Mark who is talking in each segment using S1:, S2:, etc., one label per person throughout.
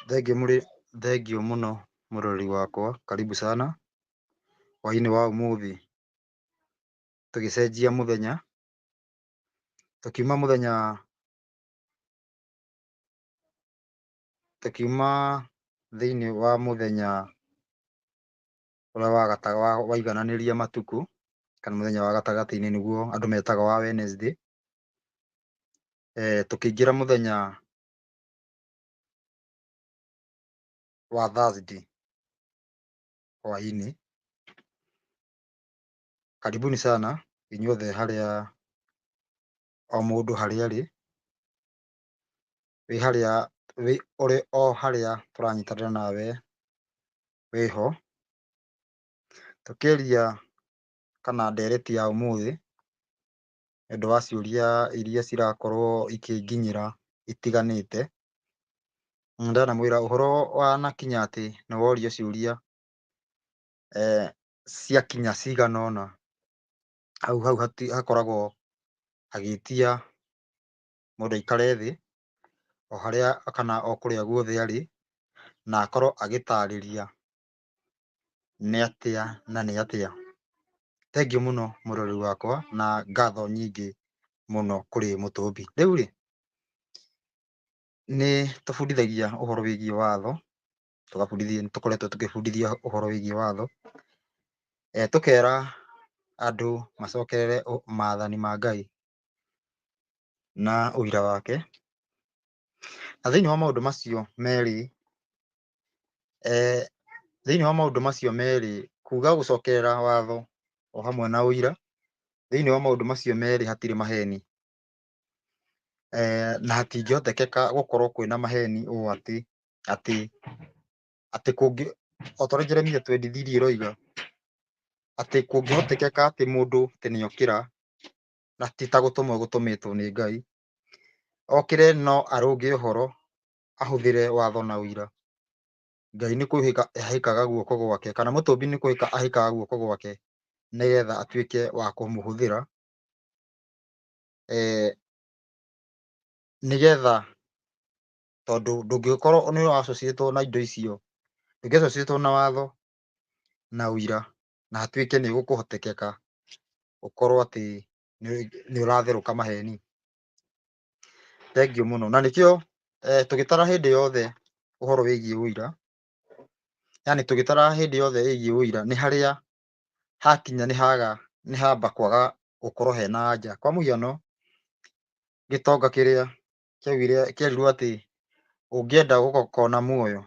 S1: Thengiũ mũrĩ thengiũ mũno mũrori wakwa, karibu sana hwainĩ wa ũmũthĩ. Tũgĩcenjia mũthenya, tũkiuma mũthenya tũkiuma thĩiniĩ wa mũthenya ũrĩa waigananĩria matukũ, kana mũthenya wa gatagatĩ-inĩ nĩguo andũ metaga wa Wednesday, tũkĩingĩra mũthenya wa Thursday hwainĩ. Karibuni sana inyuothe harĩa o mũndũ harĩa arĩ, wĩ harĩa wĩ ũrĩ o harĩa tũranyitanĩra nawe wĩho. Tũkĩaria kana ndereti ya ũmũthĩ, nĩũndũ wa ciũria iria cirakorwo ikĩnginyĩra itiganĩte. Ndanamwĩra ũhoro wanakinya atĩ nĩworio ciũria ciakinya cigana ũna, hau hau hakoragwo hagĩtia mũndũ aikare thĩ o harĩa kana o kũrĩa guothe arĩ, na akorwo agĩtarĩria nĩ atĩa na nĩ atĩa. Thengiũ mũno mũrori wakwa na ngatho nyingĩ mũno kũrĩ Mũtũmbi. Rĩu rĩ, nĩ tũbundithagia ũhoro wĩgiĩ watho, tũgabundithia nĩ tũkoretwo tũgĩbundithia ũhoro wĩgiĩ watho, tũkera andũ macokerere maathani ma Ngai na ũira wake. Na thĩiniĩ wa maũndũ macio merĩ, thĩiniĩ wa maũndũ macio merĩ, kuga gũcokerera watho o hamwe na ũira, thĩiniĩ wa maũndũ macio merĩ hatirĩ maheni. Na hatingĩhotekeka gũkorwo kwĩna maheni ũũ atĩ atĩ atĩ kũngĩ o ta ũrĩa Jeremia 23 ĩroiga, atĩ kũngĩhotekeka atĩ mũndũ atĩ nĩokĩra na ti ta gũtũmwo egũtũmĩtwo nĩ Ngai, okĩre no arũnge ũhoro ahũthĩre watho na ũira. Ngai nĩ kũhĩka ahĩkaga guoko gwake kana Mũtũmbi nĩ kũhĩka ahĩkaga guoko gwake nĩgetha atuĩke wa kũmũhũthĩra, nĩgetha tondũ ndũngĩkorwo nĩ associate na indo icio, ndũngĩ associate na watho na ũira na hatuĩke nĩ gũkũhotekeka ũkorwo atĩ nĩ ũratherũka maheni. Thengiũ mũno. Na nĩkĩo tũgĩtara hĩndĩ yothe ũhoro wĩgiĩ ũira, yani tũgĩtara hĩndĩ yothe ĩgiĩ ũira nĩ harĩa hakinya nĩ haga nĩ hamba kwaga gũkorwo hena anja. Kwa mũhiano gĩtonga kĩrĩa kĩaugire kĩerirwo atĩ ũngĩenda gũkona muoyo,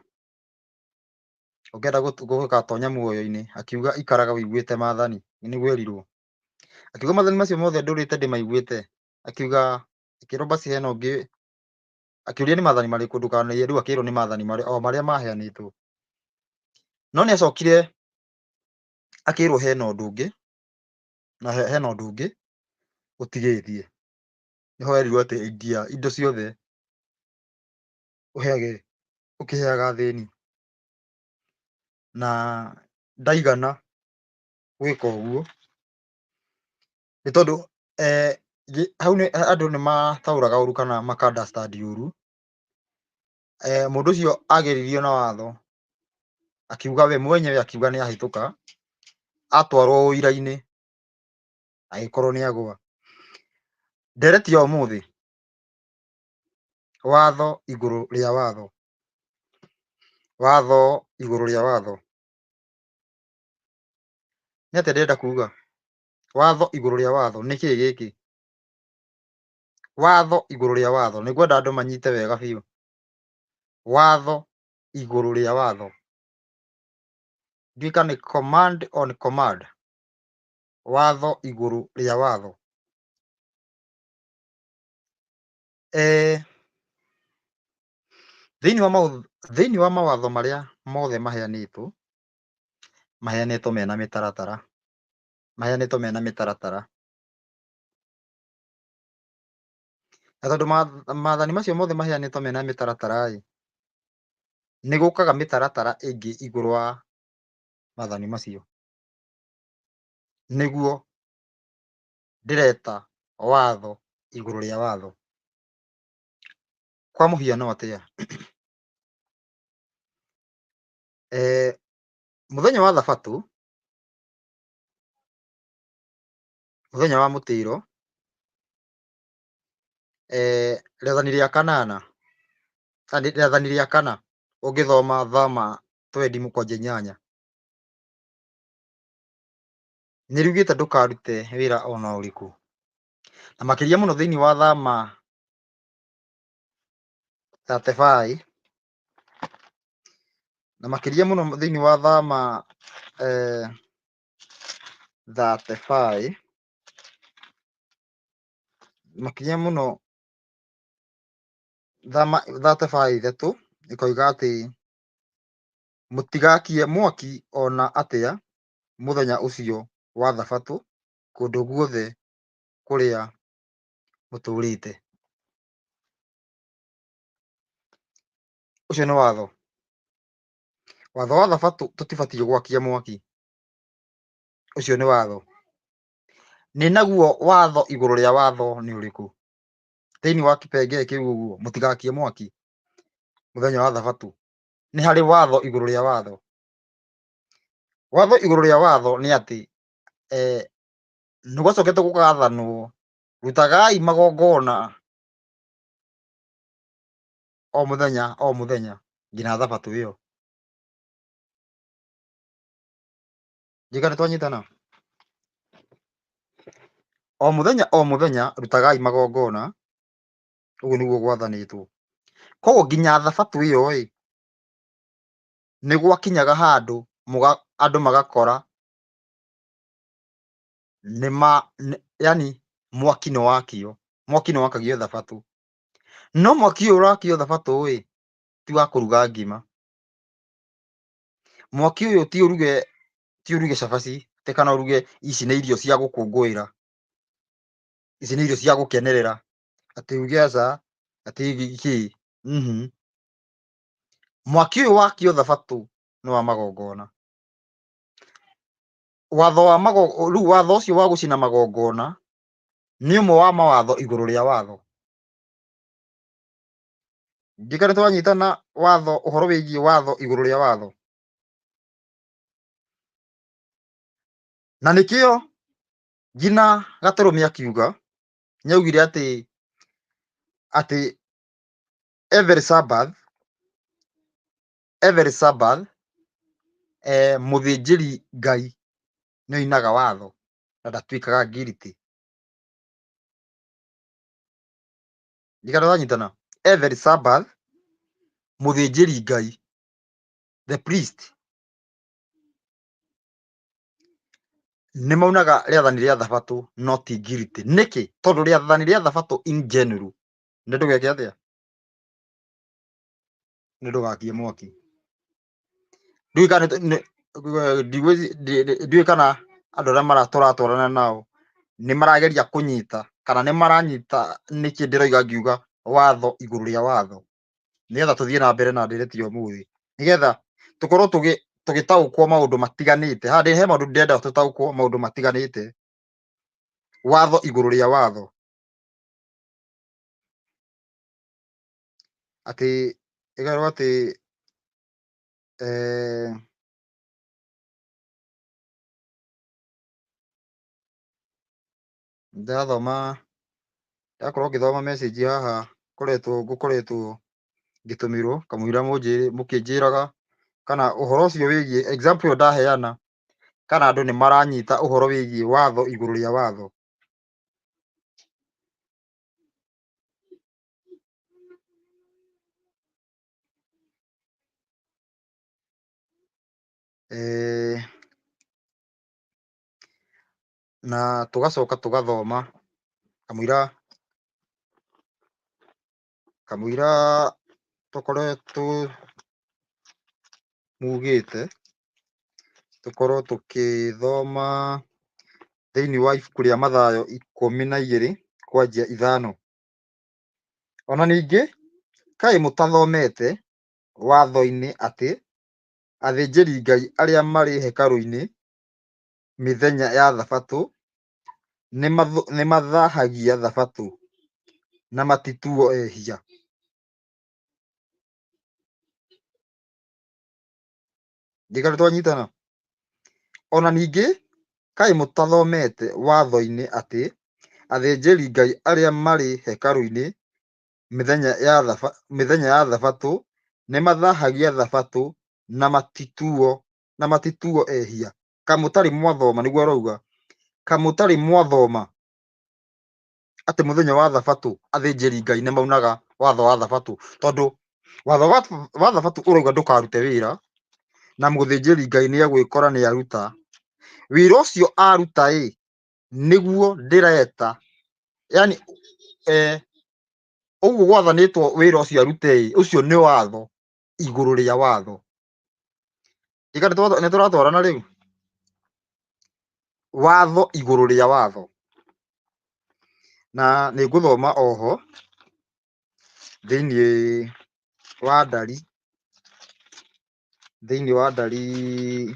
S1: ũngĩenda gũgatonya muoyo-inĩ, akiuga ikaraga ũiguĩte maathani, nĩguo erirwo. Akiuga maathani macio mothe ndũrĩte ndĩmaiguĩte, akiuga akĩrwo basi hena ũngĩ, akĩũria nĩ maathani marĩkũ ndũkanaiye, rĩu akĩrwo nĩ maathani marĩa o marĩa maheanĩtwo. No nĩ acokire akĩrwo hena ũndũ ũngĩ, na hena ũndũ ũngĩ ũtigĩtie. Nĩho erirwo atĩ endia indo ciothe ũheage ũkĩheaga athĩni. Na ndaigana gwĩka ũguo nĩ tondũ hau nĩ andũ nĩ mataũraga ũru kana maka understand ũru. Mũndũ ũcio ageririo na watho akiuga we mwenyewe akiuga nĩ ahĩtũka, atwarwo ũira-inĩ agĩkorwo nĩ agũa. Ndereti ya ũmũthĩ, watho igũrũ rĩa watho, watho igũrũ rĩa watho. Nĩ atĩa ndĩrenda kuga? Watho igũrũ rĩa watho nĩ kĩĩ gĩkĩ? Watho igũrũ rĩa watho, nĩ ngwenda andũ manyite wega biũ. Watho igũrũ rĩa watho, ndiũĩ kana nĩ command on command, watho igũrũ rĩa watho. Thĩinĩ wa maũndũ, thĩinĩ wa mawatho marĩa mothe maheanĩtwo, maheanĩtwo mena mĩtaratara, maheanĩtwo mena mĩtaratara. Na tondũ maathani macio mothe maheanĩtwo mena mĩtaratara ĩ, nĩ gũkaga mĩtaratara ĩngĩ igũrũ wa maathani macio. Nĩguo ndĩreta watho igũrũ rĩa watho. Kwa mũhiano atĩa? Mũthenya wa thabatũ, mũthenya wa mũtĩro, rĩathani rĩa kanana, rĩathani rĩa kana ũngĩthoma Thama twendi mũkwanja inyanya, nĩ riugĩte ndũkarute wĩra ona ũrĩkũ. Na makĩria mũno thĩinĩ wa Thama 35, na makĩria mũno thĩinĩ wa Thama 35, makĩria mũno Thama 35 ithatũ ĩkoiga atĩ mũtigakie mwaki ona atĩa mũthenya ũcio wa thabatũ kũndũ guothe kũrĩa mũtũrĩte. Ũcio nĩ watho. Watho wa thabatũ tũtibatiĩ gwakia mwaki. Ũcio nĩ watho. Nĩ naguo watho igũrũ rĩa watho nĩ ũrĩkũ? Thĩinĩ wa kĩpengee kĩu ũguo mũtigakie mwaki mũthenya wa thabatũ. Nĩ harĩ watho igũrũ rĩa watho. Watho igũrũ rĩa watho nĩ atĩ nĩ gwacokete gũgathanwo rutagai magongona o mũthenya o mũthenya nginya thabatũ ĩyo. Ndiũĩ kana nĩtwanyitana. O mũthenya o mũthenya rutagai magongona, ũguo nĩguo gwathanĩtwo. Koguo nginya thabatũ ĩyo ĩ, nĩ gwakinyaga handũ andũ magakora yani mwaki nĩ wakio, mwaki nĩ wakagio thabatũ. No mwaki ũyũ ũrakio thabatũ ĩ, ti wa kũruga ngima. Mwaki ũyũ ti ũruge cabaci, ti kana ũruge ici nĩ irio cia gũkũngũĩra, ici nĩ irio cia gũkenerera, atĩ uge aca, atĩ kĩ. Mwaki ũyũ wakio thabatũ nĩ wa magongona. Watho wa rĩu watho ũcio wa gũcina magongona nĩ ũmwe wa mawatho igũrũ rĩa watho. Ndiũĩ kana nĩtwanyitana watho, ũhoro wĩgiĩ watho igũrũ rĩa watho. Na nĩkĩo nginya Gatũrũme akiuga, nĩaugire atĩ every Sabbath, every Sabbath, mũthĩnjĩri Ngai nĩoinaga watho na ndatuĩkaga guilty. Ndiũĩ kana nĩtwanyitana. Every Sabbath, mũthĩnjĩri Ngai, the priest, nĩ maunaga rĩathani rĩa thabatũ no ti guilty. Nĩkĩ? Tondũ rĩathani rĩa thabatũ in general nĩ ndũgeke atĩa? Nĩ ndũgakie mwaki. Ndiũĩ kana andũ arĩa tũratwarana nao nĩ marageria kũnyita kana nĩ maranyita nĩkĩ ndĩroiga ngiuga watho igũrũ rĩa watho, nĩgetha tũthiĩ na mbere na ndereti ya ũmũthĩ, nĩgetha tũkorwo tũgĩtaũkwo maũndũ matiganĩte. Haha he maũndũ ndĩrenda tũtaũkwo maũndũ matiganĩte. Watho igũrũ rĩa watho, atĩ ĩgerwo atĩ ndĩrathoma, ndakorwo ngĩthoma message haha ngũkoretwo ngĩtũmĩrwo kamũira mũkĩnjĩraga kana ũhoro ũcio wĩgiĩ example ĩyo ndaheana, kana andũ nĩ maranyita ũhoro wĩgiĩ watho igũrũ rĩa watho. Na tũgacoka tũgathoma kamũira tũkoretwo mugĩte tũkorwo tũkĩthoma thĩinĩ wa ibuku rĩa Mathayo 12 kwanjia 5. Ona ningĩ kaĩ mũtathomete watho-inĩ atĩ athĩnjĩri Ngai arĩa marĩ hekarũ-inĩ mĩthenya ya thabatũ nĩmathahagia thabatũ na matituo ehia? Ndirikana twanyitana. Ona ningĩ kaĩ mũtathomete watho-inĩ atĩ athĩnjĩri Ngai arĩa marĩ hekarũ-inĩ mĩthenya ya thabatũ nĩmathahagia thabatũ na matituo ehia? Kamũtarĩ mwathoma, nĩguo arauga, kamũtarĩ mwathoma atĩ mũthenya wa thabatũ athĩnjĩri Ngai nĩ maunaga watho wa thabatũ, tondũ watho wa thabatũ ũrauga ndũkarute wĩra, na mũthĩnjĩri Ngai nĩ egwĩkora nĩ aruta wĩra ũcio aruta ĩ nĩguo ndĩreta, yani ũguo gwathanĩtwo wĩra ũcio arute ĩ, ũcio nĩ watho igũrũ rĩa watho. Ika nĩ tũratwarana rĩu, watho igũrũ rĩa watho. Na nĩ ngũthoma oho thĩinĩ wa ndari, thĩinĩ wa ndari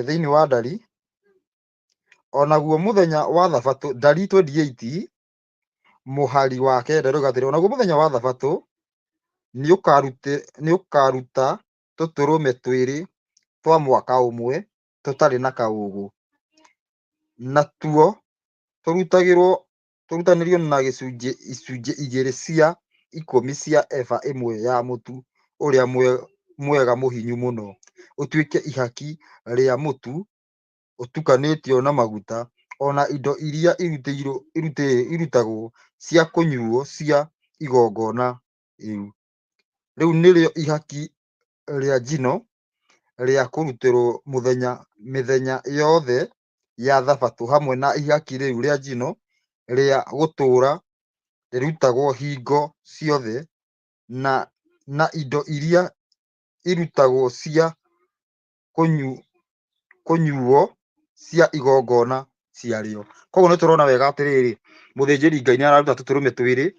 S1: thĩinĩ wa ndari, onaguo mũthenya wa thabatũ, ndari 28 mũhari wa kenda rauga atĩrĩ, onaguo mũthenya wa thabatũ nĩũkaruta tũtũrũme twĩrĩ twa mwaka ũmwe tũtarĩ na kaũũgũ, natuo tũrutanĩrio na icunjĩ igĩrĩ cia ikũmi cia eba ĩmwe ya mũtu ũrĩa mwega mũhinyu mũno, ũtuĩke ihaki rĩa mũtu ũtukanĩtio na maguta, o na indo iria irutagwo cia kũnyuuo cia igongona rĩu. Rĩu nĩrĩo ihaki rĩa njino rĩa kũrutĩrwo mĩthenya yothe ya thabatũ, hamwe na ihaki rĩu rĩa njino rĩa gũtũũra rĩrutagwo hingo ciothe, na indo iria irutagwo cia kũnyuuo cia igongona ciarĩo. Koguo nĩ tũrona wega atĩrĩrĩ, mũthĩnjĩri Ngai nĩ araruta tũtũrũme twĩrĩ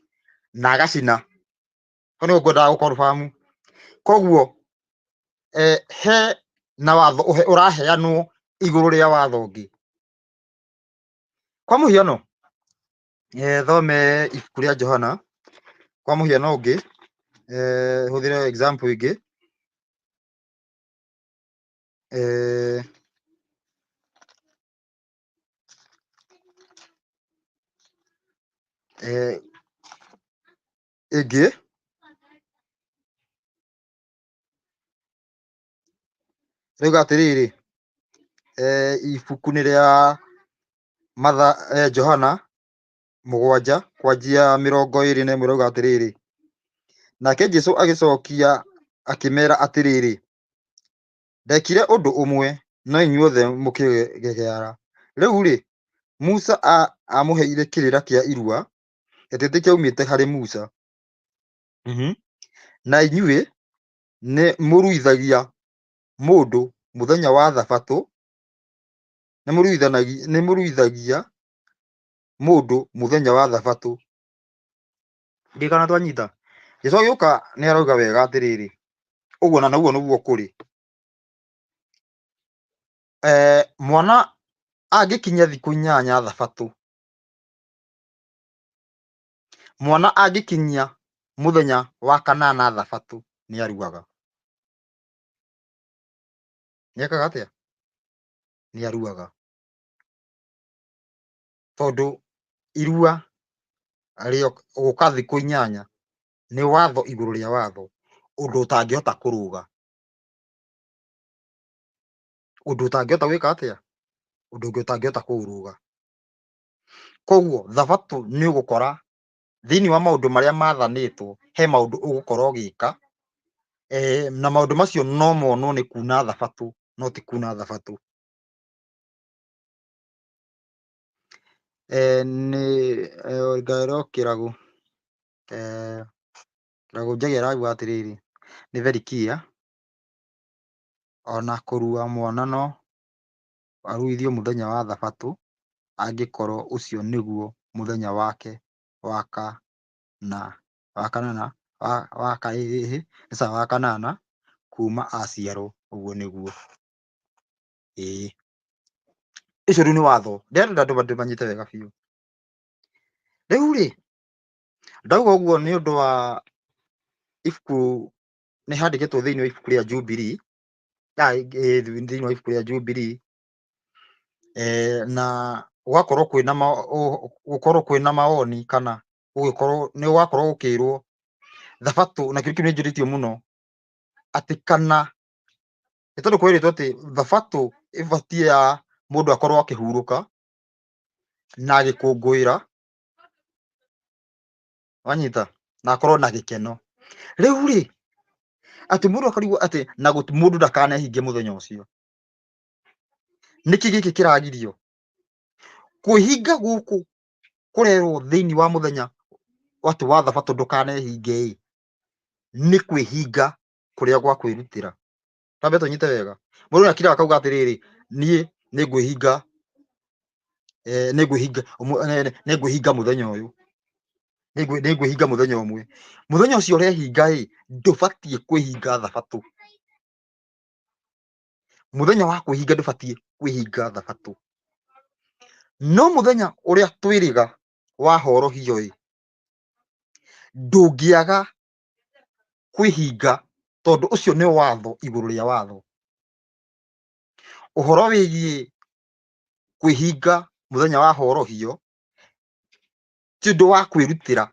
S1: na agacina. Hau nĩho ngwendaga gũ confirm. Koguo he na watho ũraheanwo igũrũ rĩa watho ũngĩ. Kwa mũhiano, thome ibuku rĩa Johana, kwa mũhiano ũngĩ, hũthĩre example ĩngĩ. Ĩngĩ rĩuga atĩrĩrĩ, ibuku nĩ rĩa Johana 7 kwanjia 21 rauga atĩrĩrĩ, nake Jesũ agĩcokia akĩmera atĩrĩrĩ, ndekire ũndũ ũmwe, no inyuothe mũkĩgegeara. Rĩu-rĩ, Musa aamũheire kĩrĩra kĩa irua, gĩtĩ kĩaumĩte harĩ Musa. Na inyuĩ nĩ mũruithagia mũndũ mũthenya wa thabatũ, nĩ mũruithagia mũndũ mũthenya wa thabatũ. Ndirikana twanyita. Jesũ agĩũka nĩ arauga wega atĩrĩrĩ, ũguo na ũguo nĩguo kũrĩ. Mwana angĩkinyia thikũ 8 thabatũ, mwana angĩkinyia mũthenya wa kanana thabatũ nĩ aruaga. Nĩ ekaga atĩa? Nĩ aruaga. Tondũ irua rĩa gũka thikũ 8 nĩ watho igũrũ rĩa watho, ũndũ ũtangĩhota kũrũga. Ũndũ ũtangĩhota gwĩka atĩa? Ũndũ ũngĩ ũtangĩhota kũũrũga. Koguo thabatũ nĩ ũgũkora thĩinĩ wa maũndũ marĩa mathanĩtwo, he maũndũ ũgũkorwo ũgĩka, na maũndũ macio no monwo nĩ kuna thabatũ, no ti kuna thabatũ. Nĩ Ngaĩro Kĩragũ, Kĩragũ Njagi arauga atĩrĩrĩ, nĩ very clear, ona kũrua mwana no aruithio mũthenya wa thabatũ angĩkorwo ũcio nĩguo mũthenya wake wa kana wa kanana wa wa kanana kuma aciarwo, ũguo nĩguo, ĩĩ. Ũcio rĩu nĩ watho. Ndĩrenda andũ manyite wega biũ. Rĩu rĩ, ndauga ũguo nĩ ũndũ wa ibuku, nĩ handĩkĩtwo thĩinĩ wa ibuku rĩa Jubilee, thĩinĩ wa ibuku rĩa Jubilee, na gũgakorwo kwĩna gũkorwo kwĩna mawoni kana gũgĩkorwo nĩ gũgakorwo gũkĩrwo thabatũ, na kĩu nĩ njũrĩtio mũno atĩ kana nĩ tondũ kwĩrĩtwo atĩ thabatũ ĩbatiĩ ya mũndũ akorwo akĩhurũka na agĩkũngũĩra, wanyita, na akorwo na gĩkeno. Rĩu rĩ, atĩ mũndũ akarigwo atĩ na mũndũ ndakanehinge mũthenya ũcio. Nĩkĩ gĩkĩ kĩragirio? Kwĩhinga gũkũ kũrerwo thĩinĩ wa mũthenya atĩ wa thabatũ ndũkanehinge ĩ, nĩ kwĩhinga kũrĩa gwa kwĩrutĩra. Twambe tũnyite wega. Mũndũ nĩ akiraga akauga atĩrĩrĩ, niĩ nĩngwĩhinga, nĩngwĩhinga, nĩngwĩhinga mũthenya ũyũ, nĩngwĩhinga mũthenya ũmwe. Mũthenya ũcio ũrehinga ĩ, ndũbatiĩ kwĩhinga thabatũ. Mũthenya wa kwĩhinga ndũbatiĩ kwĩhinga thabatũ. No mũthenya ũrĩa twĩrĩga wa horohio ĩ, ndũngĩaga kwĩhinga tondũ ũcio nĩ watho igũrũ rĩa watho. Ũhoro wĩgiĩ kwĩhinga mũthenya wa horohio ti ũndũ wa kwĩrutĩra,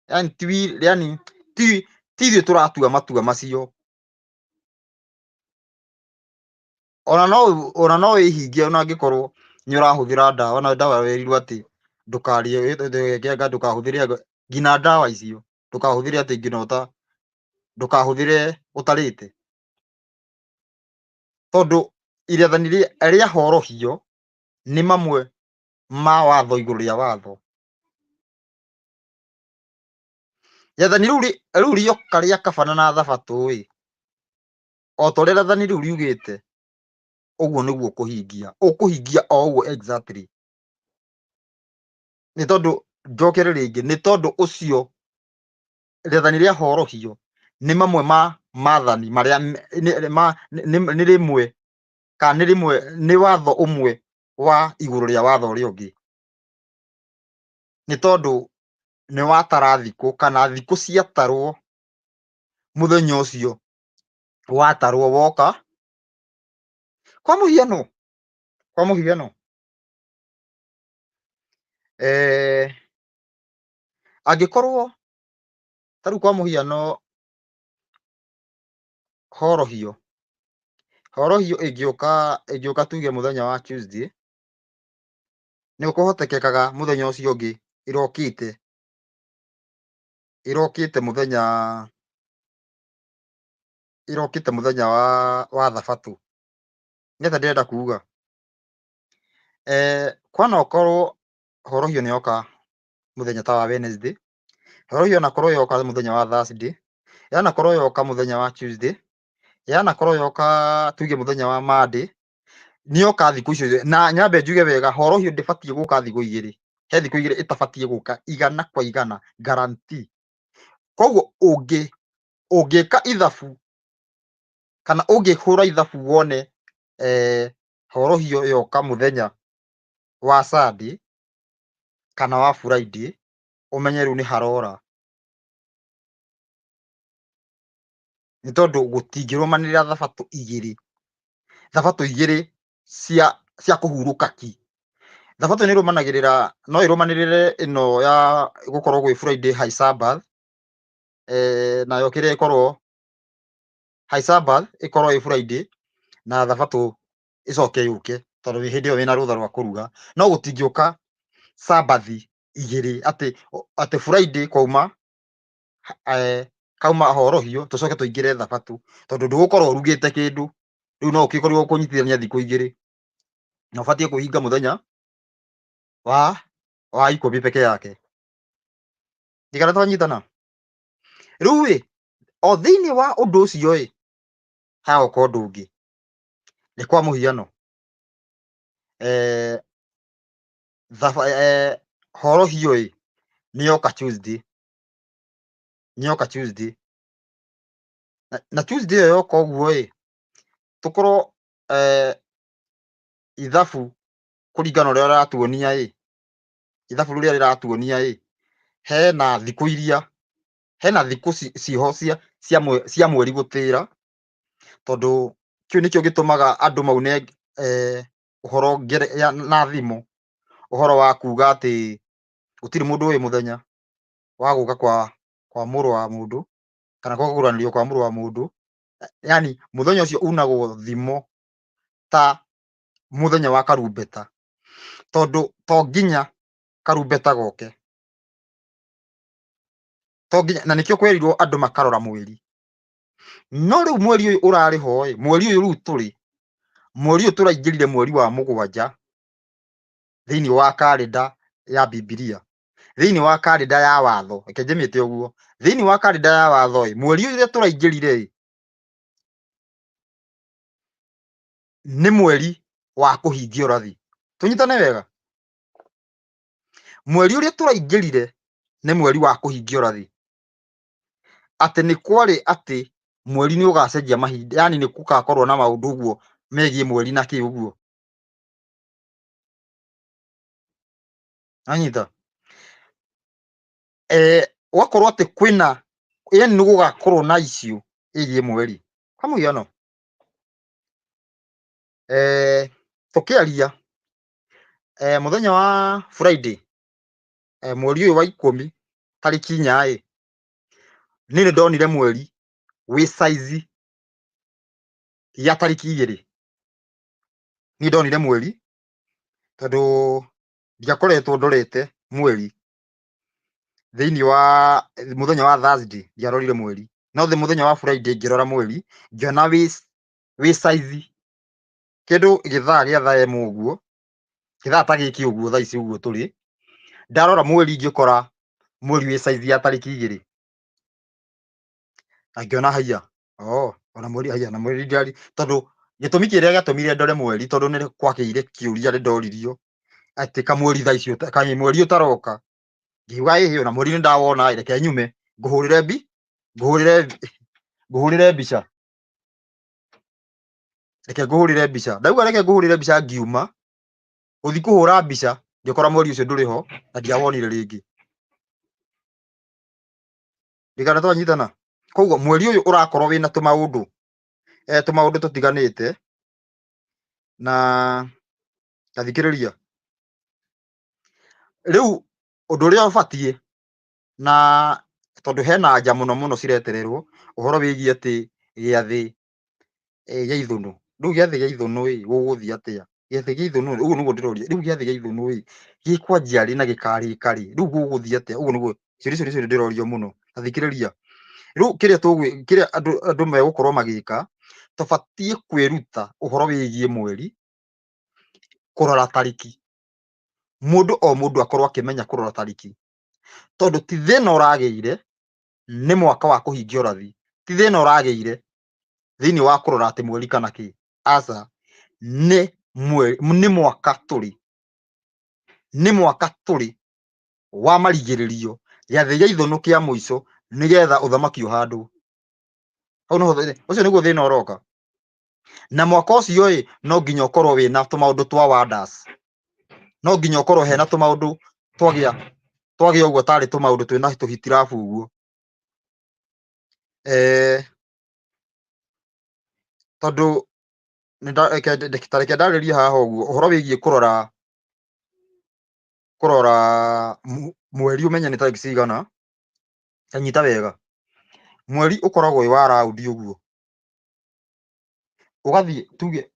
S1: yani ti yani ti ti ithuĩ tũratua matua macio. Ona no ona no wĩhinge ona angĩkorwo nĩ ũrahũthĩra ndawa na ndawa werirwo atĩ ndũkarĩe anga ndũkahũthĩre anga nginya ndawa icio ndũkahũthĩre atĩ nginya ũta ndũkahũthĩre ũtarĩte, tondũ irĩathani rĩa horohio nĩ mamwe ma watho igũrũ rĩa watho. Rĩathani rĩu rĩu rĩoka rĩa kabana na thabatũ ĩ, o ta ũrĩa rĩathani rĩu riugĩte, ũguo nĩguo ũkũhingia, ũkũhingia o ũguo exactly. Nĩ tondũ njokere rĩngĩ, nĩ tondũ ũcio rĩathani rĩa horohio nĩ mamwe ma maathani marĩa nĩ rĩmwe kana nĩ rĩmwe nĩ watho ũmwe wa igũrũ rĩa watho ũrĩa ũngĩ. Nĩ tondũ nĩ watara thikũ kana thikũ ciatarwo mũthenya ũcio watarwo woka. Kwa mũhiano, kwa mũhiano, angĩkorwo ta rĩu kwa mũhiano horohio, horohio ĩngĩũka ĩngĩũka tuge mũthenya wa Tuesday, nĩ kũhotekekaga mũthenya ũcio ũngĩ ĩrokĩte ĩrokĩte mũthenya ĩrokĩte mũthenya wa thabatũ. Nĩ atĩa ndĩrenda kuga? Kwanokorwo horohio nĩ yoka mũthenya ta wa Wednesday, horohio yanakorwo yoka mũthenya wa Thursday, yanakorwo yoka mũthenya wa Tuesday, yanakorwo yoka tuge mũthenya wa Monday, nĩ yoka thikũ icio igĩrĩ. Na nyambe njuge wega, horohio ndĩbatiĩ gũka thikũ igĩrĩ. He thikũ igĩrĩ ĩtabatiĩ gũka igana kwa igana, guarantee. Koguo ũngĩka ithabu kana ũngĩhũra ithabu wone horohio yoka mũthenya wa Sunday kana wa Friday, ũmenye rĩu nĩ harora. Nĩ tondũ gũtingĩrũmanĩrĩra thabatũ igĩrĩ, thabatũ igĩrĩ cia kũhurũka ki. Thabatũ nĩ ĩrũmanagĩrĩra, no ĩrũmanĩrĩre ĩno ya gũkorwo gwĩ Friday high Sabbath, nayo kĩrĩa ĩkorwo high Sabbath ĩkorwo ĩ Friday na thabatũ ĩcoke yũke tondũ hĩndĩ ĩyo wĩna rũtha rwa kũruga. No gũtingĩũka Sabbath igĩrĩ atĩ atĩ Friday kwauma kauma horohio tũcoke tũingĩre thabatũ tondũ ndũgũkorwo ũrugĩte kĩndũ, rĩu no ũgĩkorirwo kũnyitithania thikũ igĩrĩ na ũbatiĩ kwĩhinga mũthenya wa ikũmi peke yake. Ndigana twanyitana. Rĩu ĩ o thĩinĩ wa ũndũ ũcio ĩ hagoka ũndũ ũngĩ, nĩ kwa mũhiano horohio ĩ nĩ yoka Tuesday, nĩ yoka Tuesday na Tuesday ĩyo yoka ũguo ĩ tũkorwo ithabu kũringana na ũrĩa rĩratuonia ĩ, ithabu rĩrĩa rĩratuonia ĩ, hena thikũ iria, hena thikũ ciho cia mweri gũtĩra, tondũ kĩu nĩkĩo gĩtũmaga andũ maune ũhoro na thimũ, ũhoro wa kuga atĩ gũtirĩ mũndũ ũĩ mũthenya wa gũka kwa mũrũ wa mũndũ, kana kwa kũguũranĩrio kwa mũrũ wa mũndũ. Yani mũthenya ũcio unagwo thimo ta mũthenya wa karumbeta, tondũ to nginya karumbeta goke, to nginya, na nĩkĩo kwerirwo andũ makarora mweri. No rĩu mweri ũyũ ũrarĩ ho ĩ, mweri ũyũ rĩu tũrĩ, mweri ũyũ tũraingĩrire mweri wa mũgwanja thĩinĩ wa karenda ya Bibilia, thĩinĩ wa karenda ya watho, reke njĩmĩte ũguo, thĩinĩ wa karenda ya watho ĩ, mweri ũrĩa tũraingĩrire ĩ, nĩ mweri wa kũhingia ũrathi. Tũnyitane wega, mweri ũrĩa tũraingĩrire nĩ mweri wa kũhingia ũrathi, atĩ nĩ kwarĩ atĩ mweri nĩ ũgacenjia mahinda, yani nĩ gũgakorwo na maũndũ ũguo megiĩ mweri na kĩ ũguo. Anyita ũgakorwo atĩ kwĩna, yani nĩ gũgakorwo na issue ĩgiĩ mweri. Kwa mũhiano, tũkĩaria mũthenya wa Friday, mweri ũyũ wa ikũmi tarĩki inya ĩ, niĩ nĩ ndonire mweri wĩ size ya tarĩki igĩrĩ. Niĩ ndonire mweri tondũ ndiakoretwo ndorete mweri thĩinĩ wa mũthenya wa Thursday, ndiarorire mweri, no thĩ mũthenya wa Friday ngĩrora mweri ngĩona wĩ size kĩndũ gĩthaa gĩa thaa ĩmwe ũguo, gĩthaa ta gĩkĩ ũguo thaa ici ũguo tũrĩ, ndarora mweri ngĩkora mweri wĩ size ya tarĩki igĩrĩ, na ngĩona haiya, oh, ona mweri haiya, na mweri ndari, tondũ gĩtũmi kĩrĩa gĩatũmire ndore mweri tondũ nĩ kwagĩire kĩũria nĩ ndoririo atĩ kamweri thaa ici kamweri ũtaroka, ngiuga ĩhĩ, ona mweri nĩ ndawona, reke nyume ngũhũrĩre mbi ngũhũrĩre ngũhũrĩre mbica, reke ngũhũrĩre mbica. Ndauga reke ngũhũrĩre mbica, ngiuma gũthiĩ kũhũra mbica ngĩkora mweri ũcio ndũrĩ ho na ndiawonire rĩngĩ. Ndigana twanyitana. Koguo mweri ũyũ ũrakorwo wĩna tũmaũndũ, tũmaũndũ tũtiganĩte, na tathikĩrĩria rĩu ũndũ ũrĩa ũbatiĩ, na tondũ hena anja mũno mũno ciretererwo ũhoro wĩgiĩ atĩ gĩathĩ gĩa ithũnũ. Rĩu gĩathĩ gĩa ithũnũ ĩ, gũgũthiĩ atĩa? Gĩathĩ gĩa ithũnũ ũguo nĩguo ndĩroria. Rĩu gĩathĩ gĩa ithũnũ ĩ, gĩkwanjia rĩ na gĩkarĩka rĩ? Rĩu gũgũthiĩ atĩa? Ũguo nĩguo ciũria icio nĩcio ndĩrorio mũno. Ta thikĩrĩria. Rĩu kĩrĩa tũgwĩ kĩrĩa andũ andũ megũkorwo magĩka, tũbatiĩ kwĩruta ũhoro wĩgiĩ mweri, kũrora tarĩki. Mũndũ o mũndũ akorwo akĩmenya kũrora tarĩki. Tondũ ti thĩna ũragĩire nĩ mwaka wa kũhingia ũrathi. Ti thĩna ũragĩire thĩinĩ wa kũrora atĩ mweri kana kĩ. Aca, nĩ mweri, nĩ mwaka tũrĩ. Nĩ mwaka tũrĩ wa marigĩrĩrio, gĩathĩ gĩa ithũnũ kĩa mũico nĩgetha ũthamaki ũhandwo. Hau noho ũcio nĩguo thĩna ũroka. Na mwaka ũcio ĩ, no nginya ũkorwo wĩna tũmaũndũ twa wonders. No nginya ũkorwo hena tũmaũndũ twagĩa twagĩa ũguo tarĩ tũmaũndũ twĩna tũhitirabu ũguo. Tondũ ta reke ndarĩrie haha ũguo ũhoro wĩgiĩ kũrora kũrora mweri ũmenye nĩ tarĩki cigana, ta nyita wega, mweri ũkoragwo wĩ wa round ũguo, ũgathiĩ tuge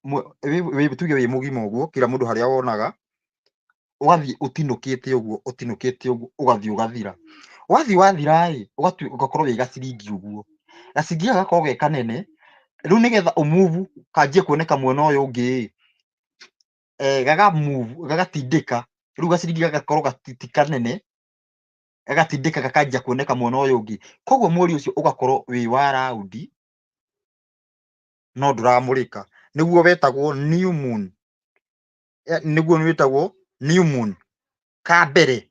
S1: tuge wĩ mũgima ũguo, kila mũndũ harĩa wonaga, ũgathiĩ ũtinũkĩte ũguo, ũtinũkĩte ũguo, ũgathiĩ ũgathira. Wathiĩ wathira ĩ, ũgakorwo wĩ gaciringi ũguo. Gaciringi gaka gakoragwo ge kanene, rĩu nĩgetha ũ move kanjie kuoneka mwena ũyũ ũngĩ ĩ, gaga move gagatindĩka, rĩu gaciringi gagakorwo ti kanene, gagatindĩka gakanjia kuoneka mwena ũyũ ũngĩ. Koguo mweri ũcio ũgakorwo wĩ wa round no ndũramũrĩka. Nĩguo wetagwo new moon. Nĩguo wĩtagwo new moon. Ka mbere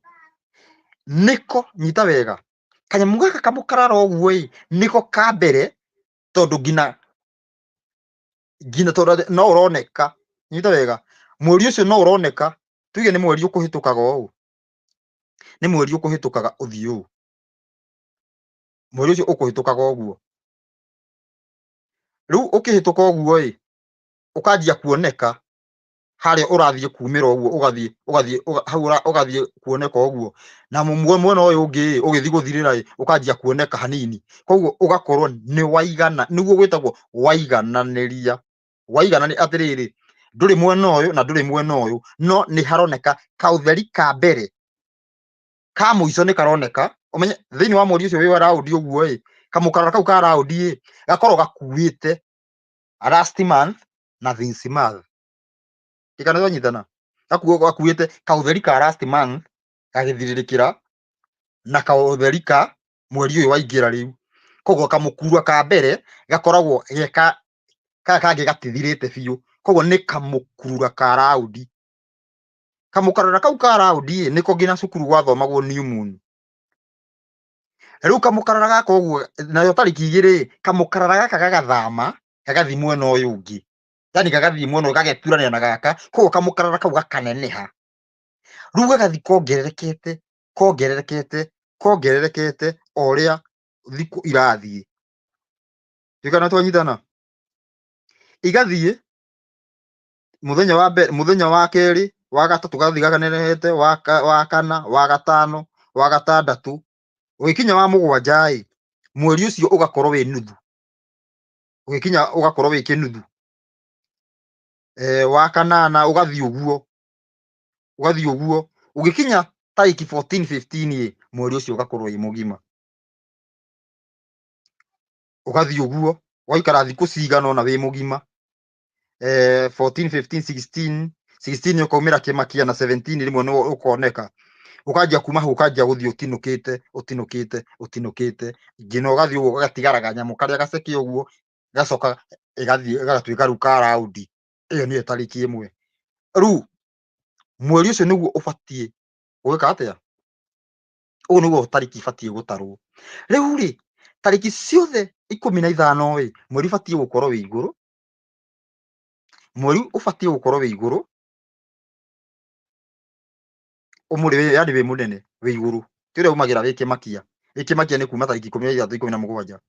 S1: nĩko, nyita wega, kanyamũ gaka kamũkarara ũguo ĩ, nĩko ka mbere tondũ nginya nginya tondũ no ũroneka, nyita wega, Mweri ũcio no ũroneka, tuge nĩ mweri ũkũhĩtũkaga ũũ, nĩ mweri ũkũhĩtũkaga ũthiĩ ũũ, mweri ũcio ũkũhĩtũkaga ũguo. Rĩu ũkĩhĩtũka ũguo ĩ, ũkanjia kuoneka harĩa ũrathiĩ kumĩra ũguo, ũgathiĩ ũgathiĩ hau ũgathiĩ kuoneka ũguo, na mwena ũyũ ũngĩ ĩ, ũgĩthiĩ gũthirĩra ĩ, ũkanjia kuoneka hanini. Koguo ũgakorwo nĩ waigana, nĩguo gwĩtagwo waigananĩria. Waigananĩria atĩrĩrĩ, ndũrĩ mwena ũyũ na ndũrĩ mwena ũyũ, no nĩ haroneka kaũtheri ka mbere ka mũico nĩ karoneka. Ũmenye thĩinĩ wa mweri ũcio wĩ wa raũndi ũguo ĩ, kamũkarara kau ka raũndi ĩ, gakorwo gakuĩte last month na this month. Kĩkana twanyitana, gakuĩte kaũtheri ka last month gagĩthirĩrĩkĩra na kaũtheri ka mweri ũyũ waingĩra rĩu. Koguo kamũkurua ka mbere gakoragwo geka kaya kangĩ gatithirĩte biũ, koguo nĩ kamũkurura ka raũndi. Kamũkarara kau ka raũndi ĩ, nĩko nginya cukuru gwathomagwo new moon. Rĩu kamũkarara gaka ũguo, nayo tarĩki igĩrĩ ĩ, kamũkarara gaka gagathama gagathiĩ mwena ũyũ ũngĩ, yani gagathiĩ mwena ũyũ gageturanĩra na gaka, koguo kamũkarara kau gakaneneha. Rĩu gagathiĩ kongererekete kongererekete kongererekete o ũrĩa thikũ irathiĩ. Ndiũĩ kana twanyitana. Igathiĩ mũthenya wa mbere, mũthenya wa kerĩ, wa gatatũ gathiĩ ganenehete, wa kana, wa gatano, wa gatandatũ, ũgĩkinya wa mũgwanja ĩ, mweri ũcio ũgakorwo wĩ nuthu, ũgĩkinya ũgakorwo wĩ kĩnuthu. Wa kanana ũgathiĩ ũguo, ũgathiĩ ũguo, ũgĩkinya tarĩki 14 15 ĩ, mweri ũcio ũgakorwo wĩ mũgima. Ũgathiĩ ũguo, ũgaikara thikũ cigana ũna wĩ mũgima. 14 15 16 16 ũkaumĩra kĩmakia na 17 rĩmwe nĩ ũkoneka. Ũkanjia kuma hau ũkanjia gũthiĩ ũtinũkĩte ũtinũkĩte ũtinũkĩte nginya ũgathiĩ ũguo gagatigara kanyamũ karĩa gaceke ũguo, gacoka ĩgathiĩ gagatuĩka rĩu ka raũndi. Ĩyo nĩyo tarĩki ĩmwe. Rĩu mweri ũcio nĩguo ũbatiĩ gwĩka atĩa? Ũguo nĩguo tarĩki ibatiĩ gũtarwo. Rĩu rĩ, tarĩki ciothe ikũmi na ithano ĩ, mweri ũbatiĩ gũkorwo wĩ igũrũ, mweri ũbatiĩ gũkorwo wĩ igũrũ, ũmũrĩ yani wĩ mũnene wĩ igũrũ, ti ũrĩa umagĩra wĩ kĩmakia. Wĩ kĩmakia nĩ kuma tarĩki ikũmi na ithathatũ ikũmi na mũgwanja.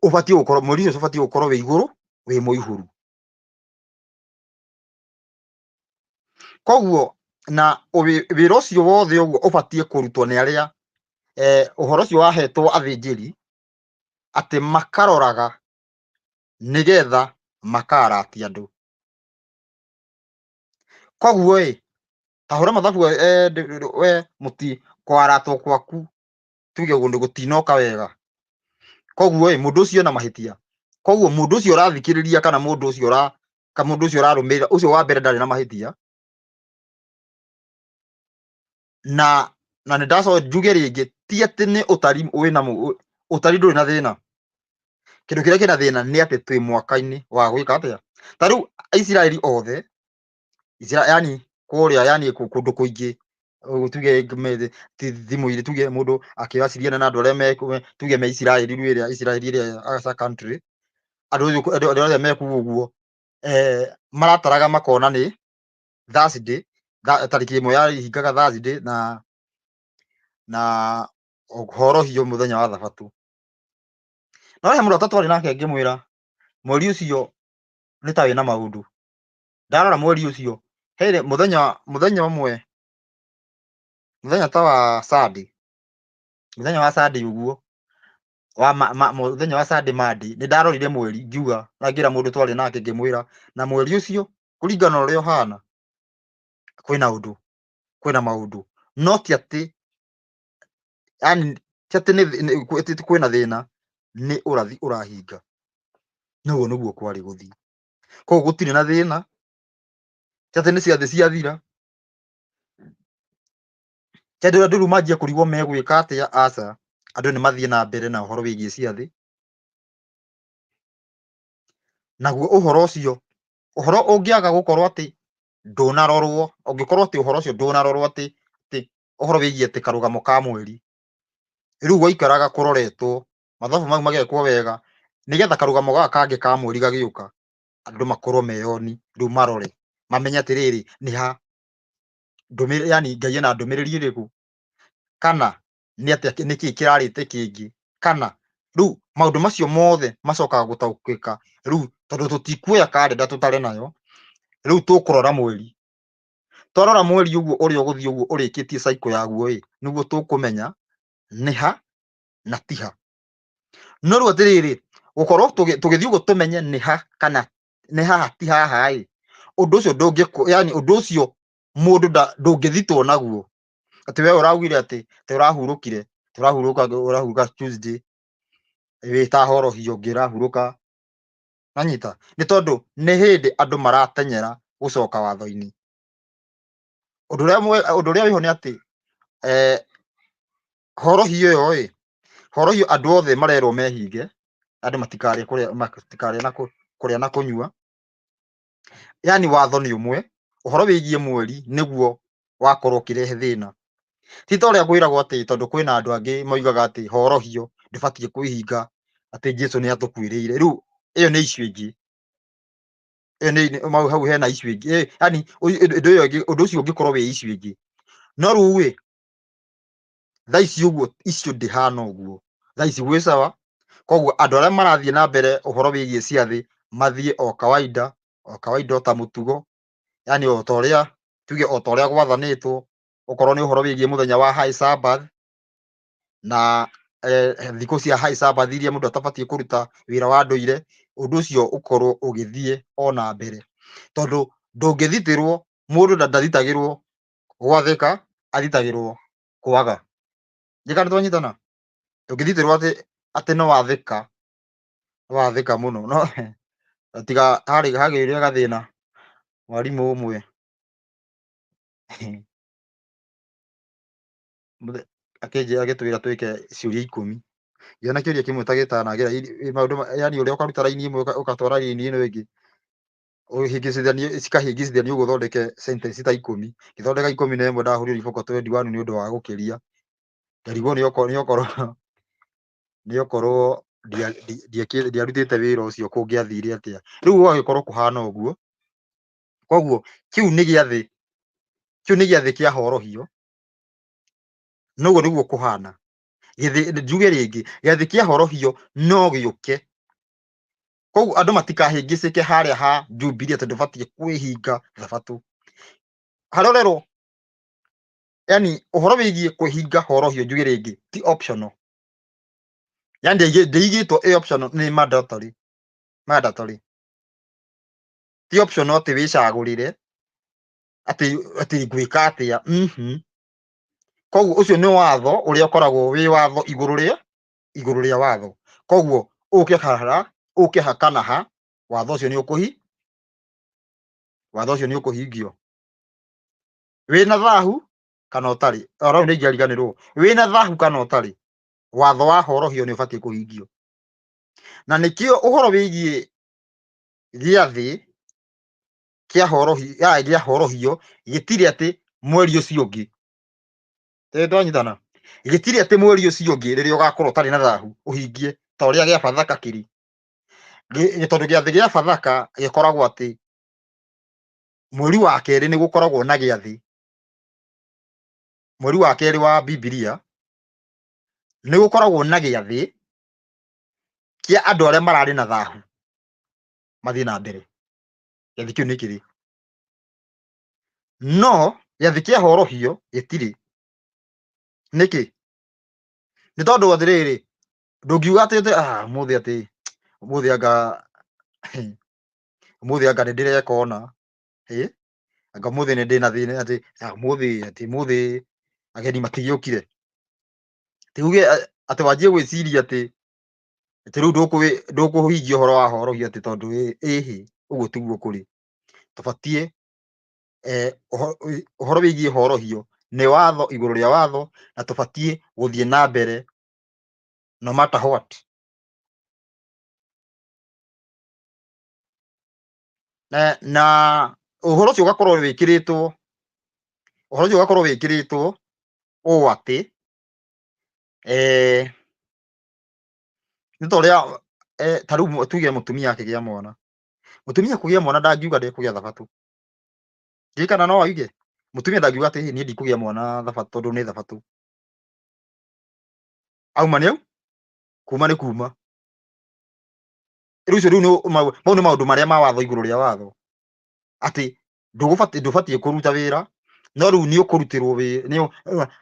S1: Ũbatiĩ gũkorwo, mweri ũcio ũbatiĩ gũkorwo wĩ igũrũ wĩ mũihũru. Koguo na wĩra ũcio wothe ũguo ũbatiĩ kũrutwo nĩ arĩa ũhoro ũcio wahetwo athĩnjĩri atĩ makaroraga nĩgetha makaratia andũ. Koguo ĩ, ta hũra mathabu we mũti kwaratwo gwaku tuge ũndũ gũtinoka wega. Koguo ĩ, mũndũ ũcio ena mahĩtia. Koguo mũndũ ũcio ũrathikĩrĩria kana mũndũ ũcio ũra kana mũndũ ũcio ũrarũmĩrĩra ũcio wa mbere ndarĩ na mahĩtia. Na na nĩ ndacoka njuge rĩngĩ ti atĩ nĩ ũtari wĩna ũtari ndũrĩ na thĩna. Kĩndũ kĩrĩa kĩna thĩna nĩ atĩ twĩ mwaka-inĩ wa gwĩka atĩa. Ta rĩu Isiraeli othe, yani kũrĩa yani kũndũ kũingĩ, tuge thimũ-inĩ tuge mũndũ akĩwaciliana na andũ arĩa me tuge me Isiraeli rĩu ĩrĩa Isiraeli ĩrĩa as a country, andũ andũ othe me kũu ũguo marataraga makona nĩ Thursday, tarĩki ĩmwe ya ihingaga Thursday na na horohio mũthenya wa thabatũ. No he mũrata twarĩ nake ngĩmwĩra mweri ũcio nĩ ta wĩna maũndũ. Ndarora mweri ũcio he mũthenya mũthenya ũmwe mũthenya ta wa Sunday, mũthenya wa Sunday ũguo wa mũthenya wa Sunday Monday nĩ ndarorire mweri ngiuga na ngĩra mũndũ twarĩ nake ngĩmwĩra na mweri ũcio kũringana na ũrĩa ũhana kwĩna ũndũ kwĩna maũndũ no ti atĩ yani ti atĩ nĩ kwĩna thĩna nĩ ũrathi ũrahinga. Na ũguo nĩguo kwarĩ gũthiĩ. Koguo gũtirĩ na thĩna ti atĩ nĩ ciathĩ ciathira ti andũ andũ rĩu manjie kũrigwo megwĩka atĩa aca andũ nĩ mathiĩ na mbere na ũhoro wĩgiĩ ciathĩ naguo ũhoro ũcio ũhoro ũngĩaga gũkorwo atĩ ndũnarorwo ũngĩkorwo atĩ ũhoro ũcio ndũnarorwo atĩ atĩ ũhoro wĩgiĩ atĩ karũgamo ka mweri rĩu gwaikaraga kũroretwo mathabu mau magekwo wega nĩgetha karũgamo gaka kangĩ ka mweri gagĩũka Andũ makorwo meyoni rĩu marore mamenye atĩrĩrĩ nĩ ha ndũmĩrĩri, yani Ngai ena ndũmĩrĩri ĩrĩkũ, kana nĩ atĩa, nĩkĩ kĩrarĩte kĩngĩ, kana rĩu maũndũ macio mothe macokaga gũtaũkĩka rĩu tondũ tũtikuoya karenda tũtare nayo, rĩu tũkũrora mweri. Twarora mweri ũguo ũrĩa ũgũthiĩ ũguo ũrĩkĩtie cycle yaguo ĩ, nĩguo tũkũmenya nĩ ha na ti ha. No rĩu atĩrĩrĩ, gũkorwo tũgĩthiĩ ũguo tũmenye nĩ ha kana nĩ haha ti haha ĩ, ũndũ ũcio ndũngĩ, yani ũndũ ũcio mũndũ ndũngĩthitwo naguo atĩ we ũraugire atĩ atĩ ũrahurũkire, ũrahurũka, ũrahurũka Tuesday wĩ ta horohio ũngĩ ũrahurũka, nanyita, nĩ tondũ nĩ hĩndĩ andũ maratenyera gũcoka watho-inĩ. Ũndũ ũrĩa ũndũ ũrĩa wĩho nĩ atĩ horohio ĩyo ĩ, horohio andũ othe marerwo mehinge, andũ matikarĩe kũrĩa, matikarĩe na kũrĩa na kũnyua, yani watho nĩ ũmwe. Ũhoro wĩgiĩ mweri nĩguo wakorwo ũkĩrehe thĩna. Ti ta ũrĩa kwĩragwo atĩ tondũ kwĩna andũ angĩ moigaga atĩ horohio ndũbatiĩ kwĩhinga, atĩ Jesu nĩ atũkuĩrĩire. Rĩu ĩyo nĩ issue ĩngĩ, ĩyo nĩ hau hena issue ĩngĩ, yani ũndũ ũyũ ũngĩ, ũndũ ũcio ũngĩkorwo wĩ issue ĩngĩ. No rĩu ĩ, thaa ici ũguo icio ndĩhana ũguo, thaa ici gwĩ sawa. Koguo andũ arĩa marathiĩ na mbere ũhoro wĩgiĩ ciathĩ mathiĩ o kawaida, o kawaida, o ta mũtugo, yani o ta ũrĩa tuge, o ta ũrĩa gwathanĩtwo, okorwo nĩ ũhoro wĩgiĩ mũthenya wa high Sabbath na thikũ cia high Sabbath iria mũndũ atabatiĩ kũruta wĩra wa ndũire, ũndũ ũcio ũkorwo ũgĩthiĩ o na mbere, tondũ ndũngĩthitĩrwo, mũndũ ndathitagĩrwo gwathĩka, athitagĩrwo kwaga. Njĩka nĩ twanyitana, ndũngĩthitĩrwo atĩ atĩ nĩ wathĩka, nĩ wathĩka mũno, no tiga harĩ hagĩire gathĩna mwarimũ ũmwe akĩnjĩra, agĩtwĩra twĩke ciũria 10, ngĩona kĩũria kĩmwe ta gĩtanagĩra maũndũ, yani ũrĩa ũkaruta raini ĩmwe ũgatwara raini ĩno ĩngĩ, ũhĩngĩcithanie, cikahĩngĩcithanio ũguo ũthondeke sentence ta 10. Ngĩthondeka 11, ndahũrire iboko 21 nĩ ũndũ wa gũkĩria. Ngarigwo nĩ okorwo nĩ okorwo ndiarutĩte wĩra ũcio kũngĩathire atĩa. Rĩu gũgagĩkorwo kũhana ũguo. Koguo kĩu nĩ gĩathĩ, kĩu nĩ gĩathĩ kĩa horohio, noguo nĩguo kũhana. Gĩthĩ, njuge rĩngĩ, gĩathĩ kĩa horohio no gĩũke. Koguo andũ matikahĩngĩcĩke harĩa ha Jubilee atĩ ndũbatiĩ kwĩhinga thabatũ. Harĩa ũrerwo, yani ũhoro wĩgiĩ kwĩhinga horohio, njuge rĩngĩ, ti optional, yani ndĩigĩtwo ĩ optional, nĩ mandatory, mandatory, ti optional atĩ wĩcagũrĩre atĩ atĩ ngwĩka atĩa. Koguo ũcio nĩ watho ũrĩa ũkoragwo wĩ watho igũrũ rĩa watho. Koguo ũke haha, ũke ha kana ha, watho ũcio nĩ ũkũhi watho ũcio nĩ ũkũhingio, wĩna thahu kana ũtarĩ. Oro nĩ ingĩariganĩrwo, wĩna thahu kana ũtarĩ, watho wa horohio nĩ ũbatiĩ kũhingio. Na nĩkĩo ũhoro wĩgiĩ gĩathĩ kĩa horohio, ya gĩa horohio, gĩtirĩ atĩ mweri ũcio ũngĩ. Tĩ twanyitana? Gĩtirĩ atĩ mweri ũcio ũngĩ rĩrĩa ũgakorwo ũtarĩ na thahu ũhingie ta ũrĩa gĩa Bathaka kĩrĩ. Tondũ gĩathĩ gĩa Bathaka gĩkoragwo atĩ mweri wa kerĩ nĩ gũkoragwo na gĩathĩ, mweri wa kerĩ wa Bibilia nĩ gũkoragwo na gĩathĩ kĩa andũ arĩa mararĩ na thahu mathiĩ na mbere. Gĩathĩ kĩu nĩ kĩrĩ, no gĩathĩ kĩa horohio gĩtirĩ. Nĩkĩ? Nĩ tondũ atĩrĩrĩ, ndũngiuga atĩ atĩ ũmũthĩ, atĩ ũmũthĩ anga, ũmũthĩ anga nĩ ndĩreka ũna, ĩ anga ũmũthĩ nĩ ndĩna thĩna, atĩ ũmũthĩ, atĩ ũmũthĩ ageni matigĩũkire, atĩ uge atĩ wanjie gwĩciria atĩ atĩ rĩu ndũkũhingia ũhoro wa horohio atĩ tondũ ĩhĩ, ũguo tiguo kũrĩ. Tũbatiĩ ũhoro wĩgiĩ horohio nĩ watho igũrũ rĩa watho, na tũbatiĩ gũthiĩ na mbere no matter what. Na ũhoro ũcio ũgakorwo wĩkĩrĩtwo, ũhoro ũcio ũgakorwo wĩkĩrĩtwo ũũ atĩ nĩ ta ũrĩa ta rĩu tuge mũtumia akĩgĩa mwana. Mũtumia kũgĩa mwana ndangiuga ndekũgĩa thabatũ. Ndiũĩ kana no oige. Mũtumia ndangiuga atĩ niĩ ndikũgĩa mwana thabatũ tondũ nĩ thabatũ. Auma nĩ au, kuma nĩ kuma. Rĩu ũcio rĩu nĩ mau nĩ maũndũ marĩa ma watho igũrũ rĩa watho. Atĩ ndũgũbatiĩ ndũbatiĩ kũruta wĩra no rĩu nĩ ũkũrutĩrwo wĩra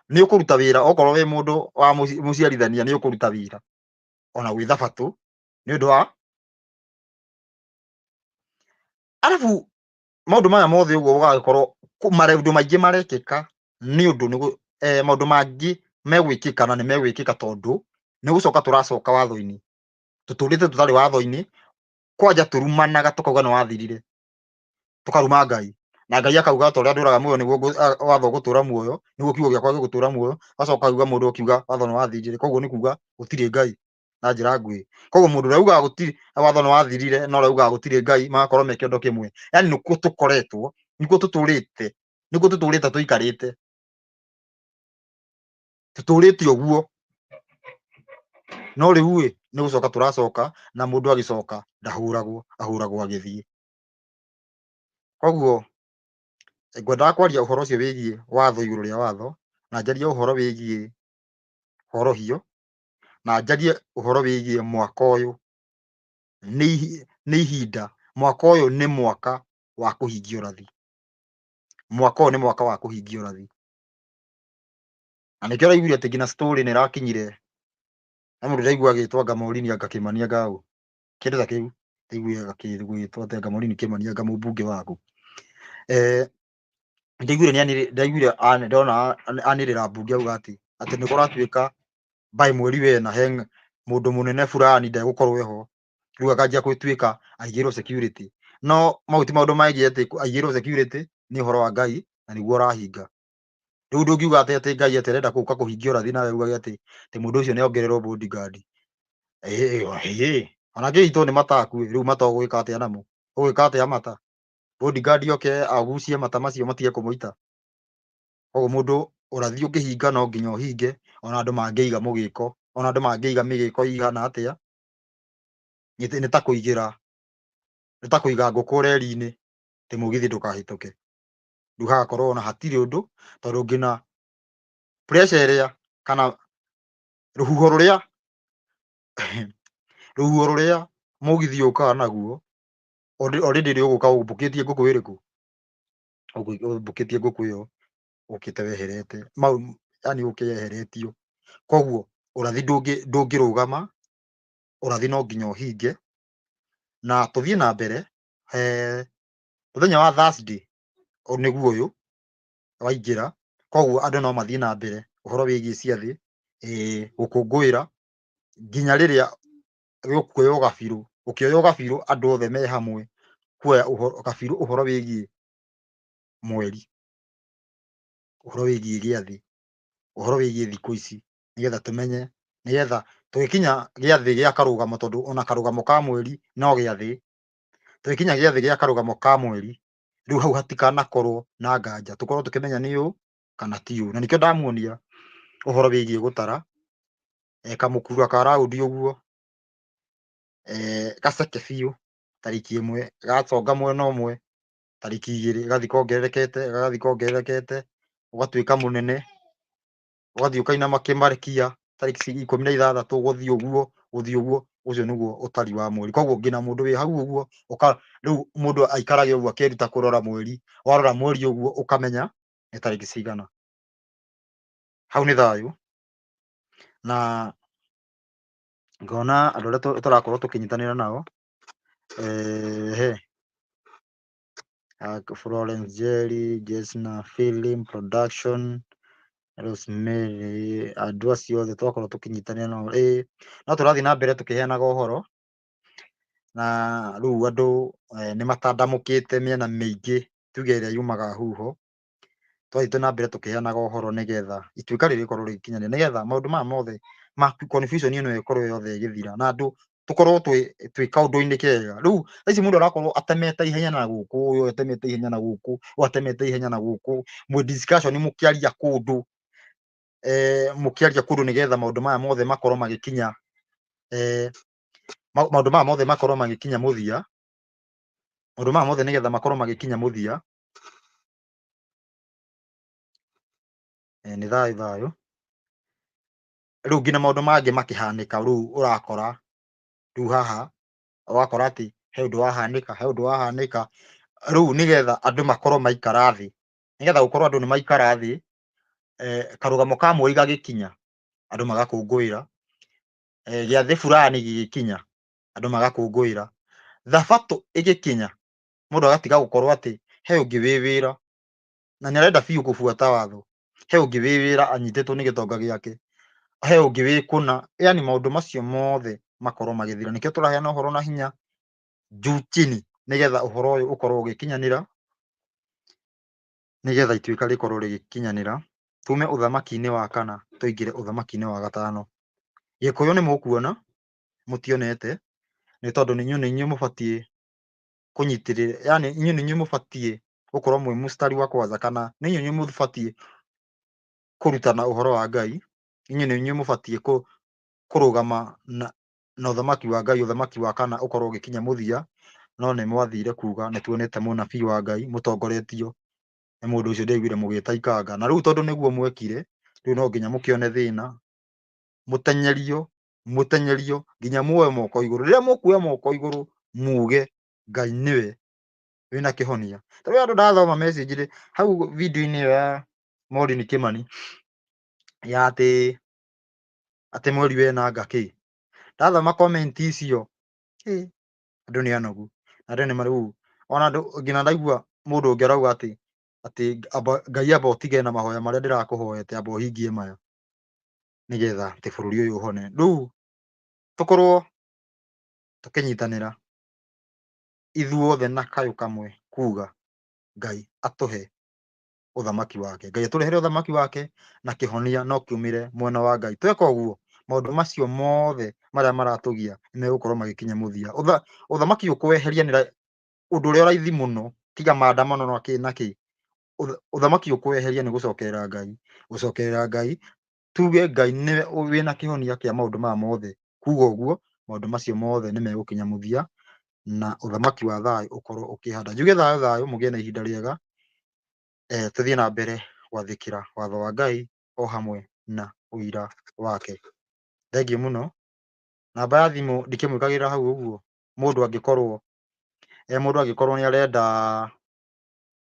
S1: nĩ ũkũruta wĩra okorwo wĩ mũndũ wa mũciarithania nĩ ũkũruta wĩra ona gwĩ thabatũ nĩ ũndũ wa arabu maũndũ maya mothe ũguo ũgagĩkorwo maũndũ maingĩ marekĩka nĩ ũndũ maũndũ mangĩ megwĩkĩka na nĩ megwĩkĩka tondũ nĩ gũcoka tũracoka watho-inĩ. Tũtũrĩte tũtarĩ watho-inĩ, kwanja tũrumanaga tũkauga nĩ wathirire, tũkaruma Ngai. Na Ngai akauga ta ũrĩa ndũraga muoyo nĩguo watho ũgũtũra muoyo, nĩguo kiugo gĩakwa gĩgũtũra muoyo. Agacoka akauga mũndũ ũkiuga watho nĩ wathirire, koguo nĩ kuga gũtirĩ Ngai na njĩra nguhĩ. Koguo mũndũ ũrĩa ugaga gũtirĩ watho nĩ wathirire na ũrĩa ugaga gũtirĩ Ngai magakorwo me kĩondo kĩmwe. Yaani nĩkuo tũkoretwo, nĩkuo tũtũrĩte, nĩkuo tũtũrĩte tũikarĩte. Tũtũrĩte ũguo. No rĩu ĩ, nĩ gũcoka tũracoka na mũndũ agĩcoka ndahũragwo, ahũragwo agĩthiĩ. Koguo ngwendaga kwaria ũhoro ũcio wĩgiĩ watho igũrũ rĩa watho, na njarie ũhoro wĩgiĩ horohio, na njarie ũhoro wĩgiĩ mwaka ũyũ nĩ ihinda, mwaka ũyũ nĩ mwaka wa kũhingia ũrathi. Mwaka ũyũ nĩ mwaka wa kũhingia ũrathi. Na nĩkĩo ũraiguire atĩ nginya story nĩ ĩrakinyire, he mũndũ ndaigua agĩtwo anga Maureen anga Kĩmani anga ũ, kĩndũ ta kĩu, ndaiguire agĩtwo atĩ anga Maureen Kĩmani anga mũmbunge waku. Ndaiguire nĩ ndaiguire ndona anĩrĩra mbunge auga atĩ atĩ nĩ kũratuĩka by mweri wena he mũndũ mũnene fulani ndegũkorwo eho, rĩu akanjia gũtuĩka aigĩrwo security. No mau ti maũndũ megiĩ atĩ aigĩrwo security, nĩ ũhoro wa Ngai na nĩguo ũrahinga. Rĩu ndũngiuga atĩ atĩ Ngai atĩ arenda gũka kũhingia ũrathi nawe ugage atĩ atĩ mũndũ ũcio nĩ ongererwo bodyguard. Ĩĩ ona angĩnyitwo nĩ mata akue, rĩu mata ũgwĩka atĩa namo? Ũgwĩka atĩa mata? Bodyguard oke agucie mata macio matige kũmũita. Koguo mũndũ ũrathi ũngĩhinga no nginya ũhinge ona andũ mangĩiga mũgĩko, ona andũ mangĩiga mĩgĩko ĩigana atĩa, nĩ ta kũigĩra, nĩ ta kũiga ngũkũ reri-inĩ atĩ mũgithi ndũkahĩtũke. Rĩu hagakorwo ona hatirĩ ũndũ tondũ nginya pressure ĩrĩa kana rũhuho rũrĩa rũhuho rũrĩa mũgithi ũkaga naguo already nĩ ũgũka ũmbũkĩtie ngũkũ ĩrĩkũ? Ũmbũkĩtie ngũkũ ĩyo ũkĩte weherete mau, yani ũke yeheretio. Koguo ũrathi ndũngĩrũgama, ũrathi no nginya ũhinge. Na tũthiĩ na mbere, mũthenya wa Thursday nĩguo ũyũ waingĩra, koguo andũ no mathiĩ na mbere ũhoro wĩgiĩ ciathĩ, gũkũngũĩra nginya rĩrĩa gũkuoywo gabirũ. Gũkĩoywo gabirũ andũ othe me hamwe kuoya gabirũ ũhoro wĩgiĩ mweri, ũhoro wĩgiĩ gĩathĩ, ũhoro wĩgiĩ thikũ ici, nĩgetha tũmenye, nĩgetha tũgĩkinya gĩathĩ gĩa karũgamo, tondũ ona karũgamo ka mweri no gĩathĩ. Tũgĩkinya gĩathĩ gĩa karũgamo ka mweri, rĩu hau hatikanakorwo na nganja, tũkorwo tũkĩmenya nĩ ũũ kana ti ũũ. Na nĩkĩo ndamuonia ũhoro wĩgiĩ gũtara kamũkura ka raundi ũguo, gaceke biũ, tarĩki ĩmwe gaconga mwena ũmwe, tarĩki igĩrĩ gathiĩ kongererekete, gagathiĩ kongererekete, ũgatuĩka mũnene, ũgathiĩ ũkainama kĩmarekia, tarĩki 16 gũthiĩ ũguo, gũthiĩ ũguo, ũcio nĩguo ũtari wa mweri. Koguo nginya mũndũ wĩ hau ũguo, rĩu mũndũ aikarage ũguo akĩruta kũrora mweri, warora mweri ũguo ũkamenya nĩ tarĩki cigana. Hau nĩ thayũ, na ngona andũ arĩa tũrakorwo tũkĩnyitanĩra nao, Florence Jerry, Jesna Film Production, Rosemary, andũ acio othe twakorwo tũkĩnyitanĩra nao, no tũrathiĩ na mbere tũkĩheanaga ũhoro, na rĩu andũ nĩ matandamũkĩte mĩena mĩingĩ tuge ĩrĩa yumaga huho, twathiĩ na mbere tũkĩheanaga ũhoro nĩgetha ituĩka rĩrĩ rĩkorwo rĩgĩkinyanĩra, nĩgetha maũndũ maya mothe ma confusion ĩno ĩkorwo yothe ĩgĩthira, na andũ tũkorwo twĩ kaũndũ-inĩ kega. Rĩu thaa ici mũndũ arakorwo atemete ihenya na gũkũ, ũyũ atemete ihenya na gũkũ, ũyũ atemete ihenya na gũkũ, mwĩ discussion mũkĩaria kũndũ, mũkĩaria kũndũ nĩgetha maũndũ maya mothe makorwo magĩkinya, maũndũ maya mothe makorwo magĩkinya mũthia. Maũndũ maya mothe nĩgetha makorwo magĩkinya mũthia. Nĩ thayũ thayũ. Rĩu nginya maũndũ mangĩ makĩhanĩka rĩu ũrakora rĩu haha ũgakora atĩ he ũndũ wahanĩka, he ũndũ wahanĩka, rĩu nĩgetha andũ makorwo maikara thĩ, nĩgetha gũkorwo andũ nĩ maikara thĩ, karũgamo ka mweri gagĩkinya, andũ magakũngũĩra, gĩathĩ fulani gĩgĩkinya, andũ magakũngũĩra, thabatũ ĩgĩkinya, mũndũ agatiga gũkorwo atĩ he ũngĩ wĩ wĩra na nĩ arenda biũ kũbuata watho, he ũngĩ wĩ wĩra anyitĩtwo nĩ gĩtonga gĩake, he ũngĩ wĩ kũna, yani maũndũ macio mothe makorwo magĩthira. Nĩkĩo tũraheana ũhoro na hinya juu chini, nĩgetha ũhoro ũyũ ũkorwo ũgĩkinyanĩra, nĩgetha ituĩka rĩkorwo rĩgĩkinyanĩra, tume ũthamaki-inĩ wa kana tũingĩre ũthamaki-inĩ wa gatano. Gĩkũyũ nĩ mũkuona, mũtionete, nĩ tondũ nĩ inyuĩ nĩ inyuĩ mũbatiĩ kũnyitĩrĩra, yani inyuĩ nĩ inyuĩ mũbatiĩ gũkorwo mwĩ mstari wa kwanza, kana nĩ inyuĩ mũbatiĩ kũrutana ũhoro wa Ngai, inyuĩ nĩ inyuĩ mũbatiĩ kũrũgama na ũthamaki wa Ngai, ũthamaki wa kana ũkorwo ũgĩkinya mũthia, no nĩ mwathire kuga nĩ tuonete mũnabii wa Ngai mũtongoretio nĩ mũndũ ũcio ndĩraiguire mũgĩta ikanga. Na rĩu tondũ nĩguo mwekire, rĩu no nginya mũkĩone thĩna, mũtenyerio, mũtenyerio nginya muoe moko igũrũ. Rĩrĩa mũkuoya moko igũrũ muge Ngai nĩwe wĩna kĩhonia. Ta rĩu andũ ndathoma message rĩ, hau video-inĩ ĩyo ya Maureen Kimani ya atĩ mweri wena nga kĩ, ndathoma comment icio, andũ nĩ anogu, andũ nĩ rĩu ona andũ nginya ndaigua mũndũ ũngĩ arauga atĩ amba, Ngai amba ũtige na mahoya marĩa ndĩrakũhoete, amba ũhingie maya nĩgetha atĩ bũrũri ũyũ ũhone. Rĩu tũkorwo tũkĩnyitanĩra ithuothe na kayũ kamwe kuga Ngai atũhe ũthamaki wake, Ngai atũrehere ũthamaki wake, na kĩhonia no kiumĩre mwena wa Ngai. Tweka ũguo maũndũ macio mothe marĩa maratũgia nĩ megũkorwo magĩkinya mũthia. Ũthamaki ũkweheria nĩ ũndũ ũrĩa raithi mũno, tiga maandamano na kĩ na kĩ. Ũthamaki ũkweheria nĩ gũcokerera Ngai, gũcokerera Ngai, tuge Ngai nĩwe wĩna kĩhonia kĩa maũndũ maya mothe. Kuga ũguo maũndũ macio mothe nĩ megũkinya mũthia na ũthamaki wa thayũ ũkorwo ũkĩhanda. Njuge thayũ thayũ, mũgĩe na ihinda rĩega, tũthiĩ na mbere gwathĩkĩra watho wa Ngai o hamwe na ũira wake. Thengiũ mũno. Namba ya thimũ ndikĩmwĩkagĩrĩra hau ũguo, mũndũ angĩkorwo mũndũ angĩkorwo nĩ arenda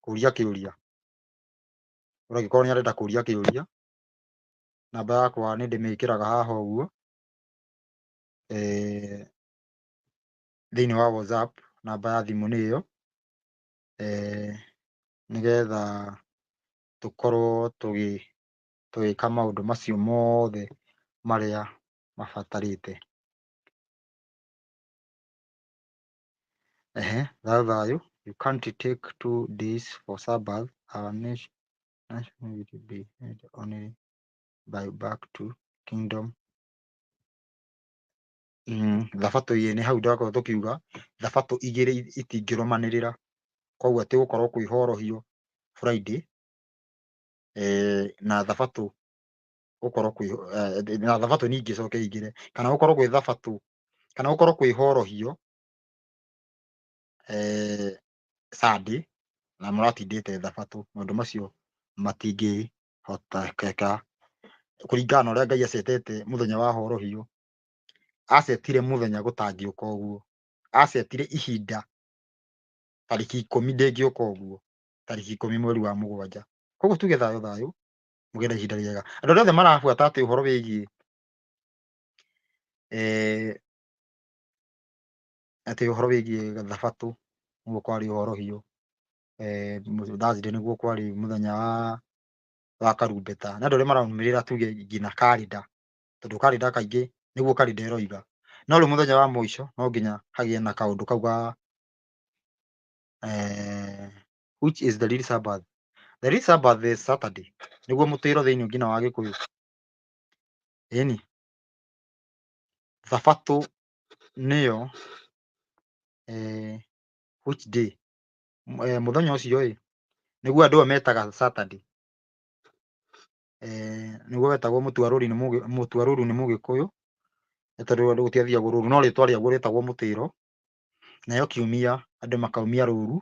S1: kũria kĩũria, mũndũ angĩkorwo nĩ arenda kũria kĩũria, namba yakwa nĩ ndĩmĩkĩraga haha ũguo, thĩinĩ wa WhatsApp, namba ya thimũ nĩ ĩyo, nĩgetha tũkorwo tũgĩka maũndũ macio mothe marĩa mabatarĩte. Ehe, thayũ thayũ. You can't take 2 days for Sabbath. Our nation will be made only by back to kingdom. Thabatũ nĩ hau ndakorwo tũkiuga thabatũ igĩrĩ itingĩrũmanĩrĩra, koguo atĩ gũkorwo kwĩ horohio Friday, na thabatũ gũkorwo kwĩ na thabatũ ningĩ icoke ingĩre, kana gũkorwo gwĩ thabatũ, kana gũkorwo kwĩ horohio Sunday na mũratindĩte thabatũ, maũndũ macio matingĩhotekeka kũringana na ũrĩa Ngai acetete mũthenya wa horohio. Acetire mũthenya gũtangĩũka ũguo, acetire ihinda tarĩki 10 ndĩngĩũka ũguo, tarĩki 10 mweri wa 7. Koguo tuge thayũ thayũ, mũgĩe na ihinda rĩega. Andũ arĩa othe marabuata atĩ ũhoro wĩgiĩ atĩ ũhoro wĩgiĩ thabatũ nĩguo kwarĩ ũhorohio, Thursday nĩguo kwarĩ mũthenya wa karumbeta, na andũ arĩa mararũmĩrĩra tuge nginya karenda, tondũ karenda kaingĩ nĩguo karenda ĩroiga. No rĩu mũthenya wa mũico no nginya hagĩe na kaũndũ kau ga which is the real Sabbath. The real Sabbath is Saturday, nĩguo mũtĩro thĩinĩ nginya wa Gĩkũyũ. Ĩni thabatũ nĩyo which day, mũthenya ũcio ĩ nĩguo andũ aya metaga Saturday, nĩguo wetagwo mũtuarũri nĩ mũtuarũru nĩ Mũgĩkũyũ, nĩ tondũ andũ gũtiathiagwo rũru, no rĩtwa rĩaguo rĩtagwo mũtĩro. Nayo kiumia Andũ makaumia rũru,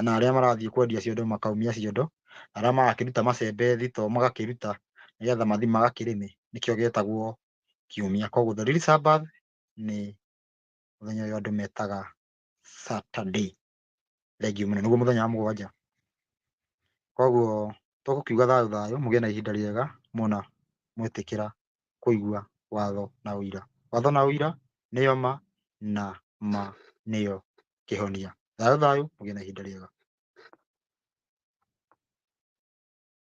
S1: na arĩa marathiĩ kwendia ciondo makaumia ciondo, arĩa marakĩruta macembe thitoo magakĩruta nĩgetha mathiĩ magakĩrĩme, nĩkĩo gĩtagwo kiumia. Koguo the real Sabbath nĩ mũthenya ũyũ andũ metaga Saturday. Thengiũ mũno, nĩguo mũthenya wa mũgwanja. Koguo tũgũkiuga thayũ thayũ, mũgĩe na ihinda rĩega mwona mwetĩkĩra kũigua watho na ũira. Watho na ũira nĩyo ma, na ma nĩyo kĩhonia. Thayũ thayũ, mũgĩe na ihinda rĩega.